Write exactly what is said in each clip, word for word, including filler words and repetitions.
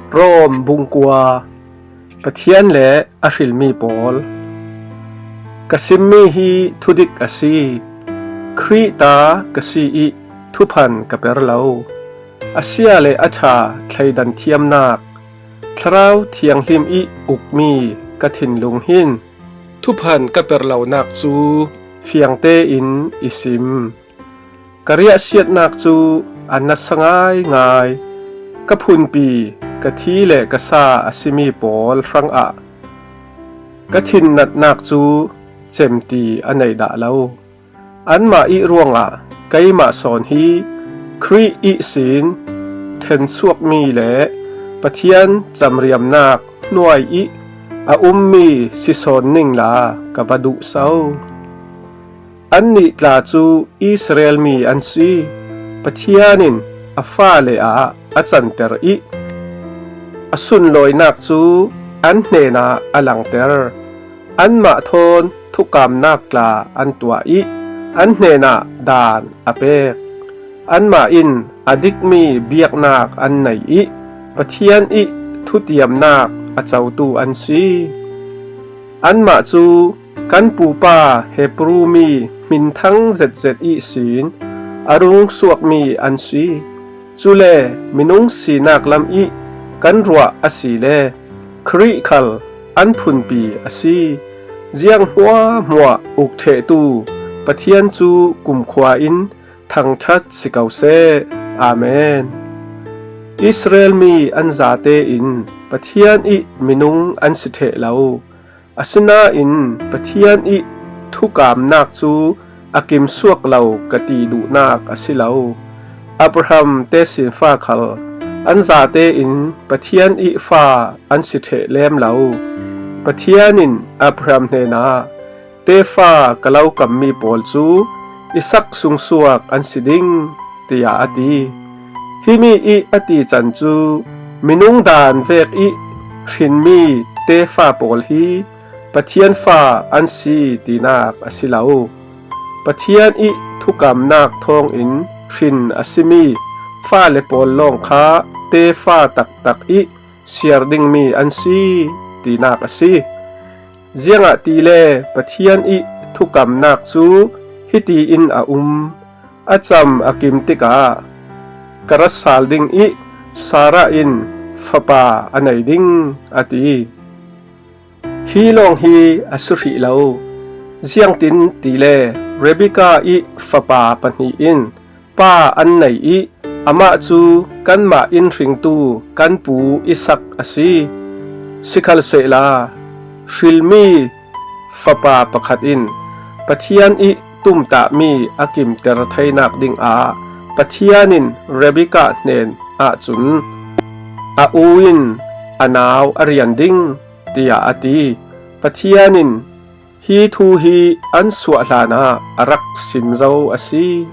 Rom bung kua. Pathian le a hrilmi pawl. Ka simmi hi thudik a si. Khrih ta ka si ih thuphan ka per lo. A sia le a ṭha thleidan thiamnak, Thlarau Thianghlim ih ukmi ka thinlung hin thuphan ka per lonak cu fiang tein i sim. Ka riahsiatnak cu a nasa ngaingai. Ka phunpi, ka thi le ka sa a simi pawl hrangah ka thinnatnak cu cemti a nei dah lo. Anmah ih ruangah keimah sawn hi Khrih ihsin ṭhensuakmi le Pathian camriamnak hnuai ih a ummi si sawn ningla ka va duh so. Annih tla cu Israel mi an si. Pathian in a fale ah a canter ih a sunlawinak cu an hnenah a langter. Anmah thawn thukamnak tla an tuah ih an hnenah daan a pek. Anmah in a dikmi biaknak an nei ih Pathian ih thutiamnak a cotu an si. Anmah cu kan pupa Hebru mi hminthang zetzet ihsin a rung suakmi an si. Cule minung sinak lam ih kan ruah asile Khrih khal an phunpi a si. Ziang hmuahhmuah uk ṭhehtu Pathian cu kumkhua in thangṭhat si ko seh. Amen. Israel mi an zate in Pathian ih minung an si ṭheh lo. Asinain Pathian ih thukamnak cu a kimsuak lo ka ti duhnak a si lo. Abraham tesinfa khal an zate in Pathian ih fa an si ṭheh lem lo. Pathian in Abraham hnenah, tefa ka lo kammi pawl cu Isak sungsuak an si ding, tiah a ti. Himi ih a tican cu minung daan vek ih hrinmi tefa pawl hi Pathian fa an si tinak a si lo. Pathian ih thukamnak thawngin hrin a simi fale pawl lawng kha tefa taktak ih siar dingmi an si tinak a si. Ziangahtile Pathian ih thukamnak cu hiti in a um. A cam a kim tikah ka ra sal ding ih Sarah in fapa a nei ding, a ti. Hi lawng hi a si hrih lo. Ziangtin tile Rebekah ih fapa pahnih in pa an nei ih amah cu kanmah in hringtu kan pu Isak a si. Sikhalsehla hrilmi fapa pakhat in Pathian ih tumtahmi a kimter theinak dingah Pathian in Rebekah hnen ahcun a u in a nau a rian ding, tiah a ti. Pathian in hi thu hi an suah hlanah a rak sim zo a si.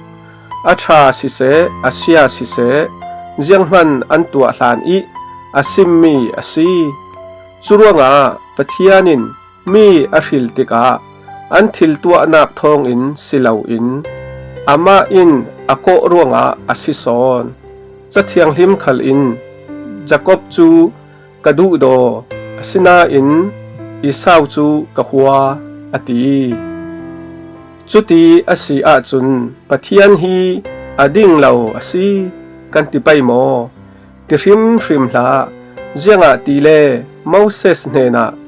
A ṭha siseh, a sia siseh, zianghman an tuah hlan ih a simmi a si. Curuangah Pathian in mi a hril tikah an thil tuahnak thawngin si loin amah in a kawh ruangah a si sawn. Ca Thianghlim khal in Jakob cu ka duhdaw, asinain Esau cu ka hua, a ti. Cuti a si ahcun Pathian hi a ding lo a si, kan ti pei maw? Ti hrimhrim hlah, ziangahtile Moses hnenah,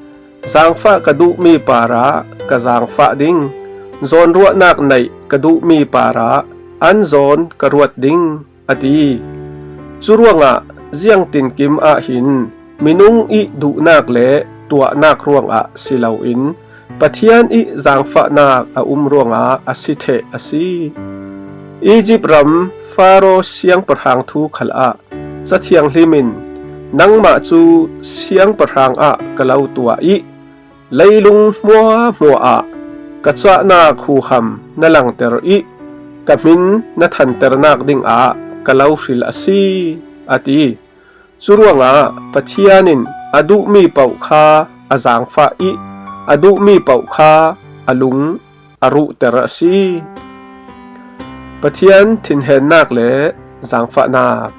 zaangfah ka duhmi parah ka zaangfah ding, zawnruahnak neih ka duhmi parah an zawn ka ruat ding, a ti. Curuangah ziangtinkim ahhin minung ih duhnak le tuahnak ruangah si loin Pathian ih zaangfahnak a um ruangah a si ṭheh a si. Izipt ram Faro siangpahrang thu khalah Ca Thianghlim in, nangmah cu siangpahrang ah ka lo tuah ih leilung hmuahhmuah ah ka cahnak huham na langter ih ka hmin na thanternak dingah ka lo hril a si, a ti. Curuangah Pathian in a duhmi paoh kha a zaangfah ih a duhmi paoh kha a lung a ruhter a si. Pathian thinhennak le zaangfahnak.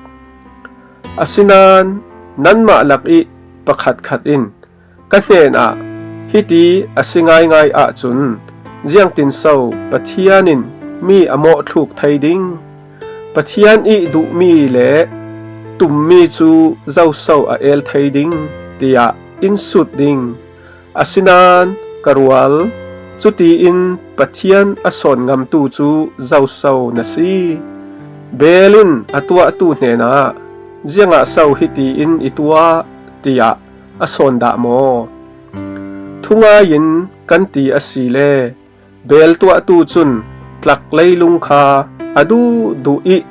Asinain Nanmah lak ih pakhatkhat in ka hnenah hiti a si ngaingai ahcun, ziangtinso Pathian in mi a mawhthluk thei ding? Pathian ih duhmi le tummi cu zoso a el thei ding? Tiah in sut ding. Asinain ka rual, cutiin Pathian a sawn ngamtu cu zoso na si? Bel in a tuahtu hnenah, "Ziangah so hitiin i tuah?" tiah a sawn dah maw? Thungai in kan ti asile, bel tuahtu cun tlak leilung kha a duhduh ih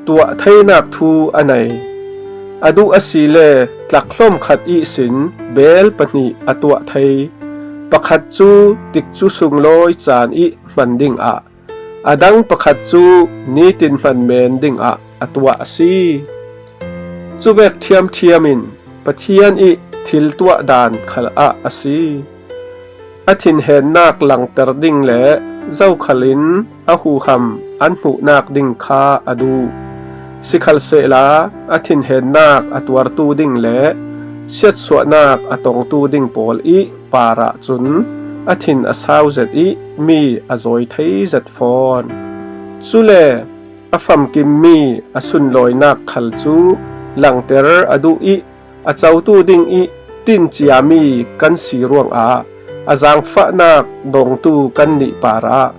tuah theinak thu a nei. A duh asile tlak hlawmkhat ihsin bel pahnih a tuah thei. Pakhat cu tikcu sunglawi caan ih hman dingah, a dang pakhat cu nitin hman men dingah a tuah a si. Cuvek ṭhiamṭhiam in Pathian ih thil tuah daan khal ah a si. A thinhennak langter ding le zokhal in a huham an hmuhnak ding kha a duh. Sikhalsehla a thinhennak a tuartu ding le siatsuahnak a tongtu ding pawl ih parah cun a thin a sau zet ih mi a zawi thei zet fawn. Cule a famkimmi a sunlawinak khal cu langter a duh ih, a cotu dingih tin ciami kan si ruangah a zaangfahnak dongtu kannih parah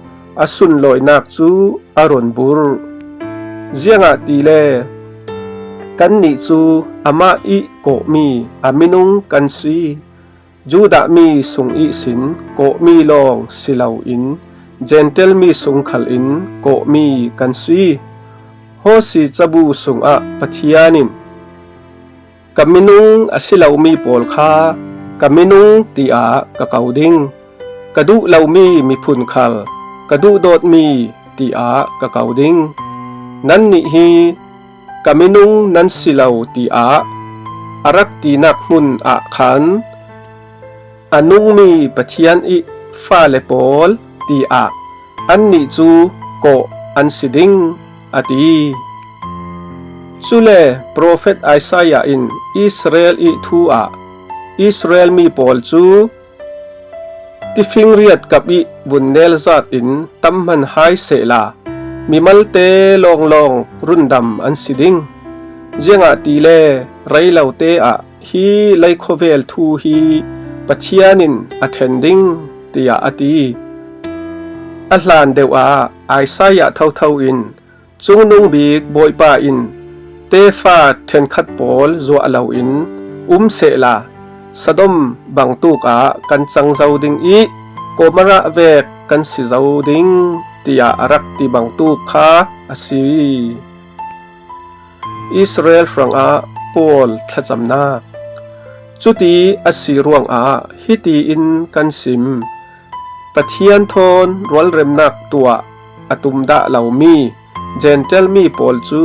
a sunlawinak cu a run burh. Ziangahtile kannih cu amah ih kawhmi a minung kan si. Judah mi sung ihsin kawhmi lawng si loin Jentail mi sung khalin kawhmi kan si. Hawsi cabu sungah Pathian in, "Ka minung a si lomi pawl kha ka minung tiah ka ko ding. Ka duh lomi miphun khal ka duhdawtmi tiah ka ko ding. Nannih hi ka minung nan si lo," tiah a rak tinak hmun ah khan, "A nungmi Pathian ih fale pawl," tiah annih cu kawh an si ding, a ti. Cule profet Isaiah in Israel ih thu ah, "Israel mi pawl cu tifingriat kap ih vun nelzat in tam hman hai sehla, mimalte lawnglawng rundam an si ding. Ziangahtile reilote ah hi lei khuavel thu hi Pathian in a ṭhen ding," tiah a ti. A hlan deuh ah Isaiah thotho in, Cungnung bik Bawipa in tefa ṭhenkhat pawl zuah loin um sehla, Sodom bangtuk ah kan cang zo ding ih Gomorrah vek kan si zo ding, tiah a rak ti bangtuk kha a si. Israel hrangah Paul thlacamnak. Cuti a si ruangah hitiin kan sim: Pathian thawn rualremnak tuah a tum dah lomi Jentail mi pawl cu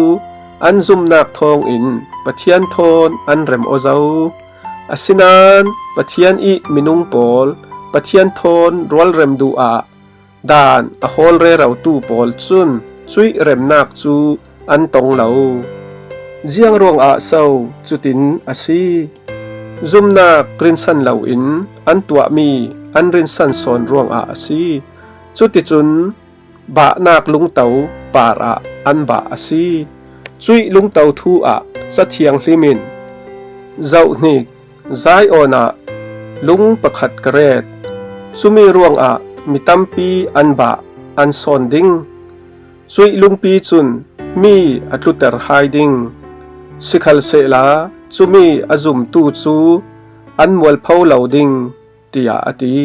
an zumnak thawngin Pathian thawn an rem aw zo. Asinain Pathian ih minung pawl Pathian thawn rualrem duh ah daan a hawl rerotu pawl cun cuih remnak cu an tong lo. Ziang ruangah so cutin a si? Zumnak rinsan loin an tuahmi an rinsan sawn ruangah a si. Cuticun bahnak lungto parah an bah a si. Cuih lungto thu ah Ca Thianghlim in, "Zohhnik, Zion ah lung pakhat ka ret. Cumi ruangah mi tampi an bah an sawn ding. Cuih lungpi cun mi a tluter hai ding. Sikhalsehla cumi a zumtu cu an mualpho lo ding," tiah a ti.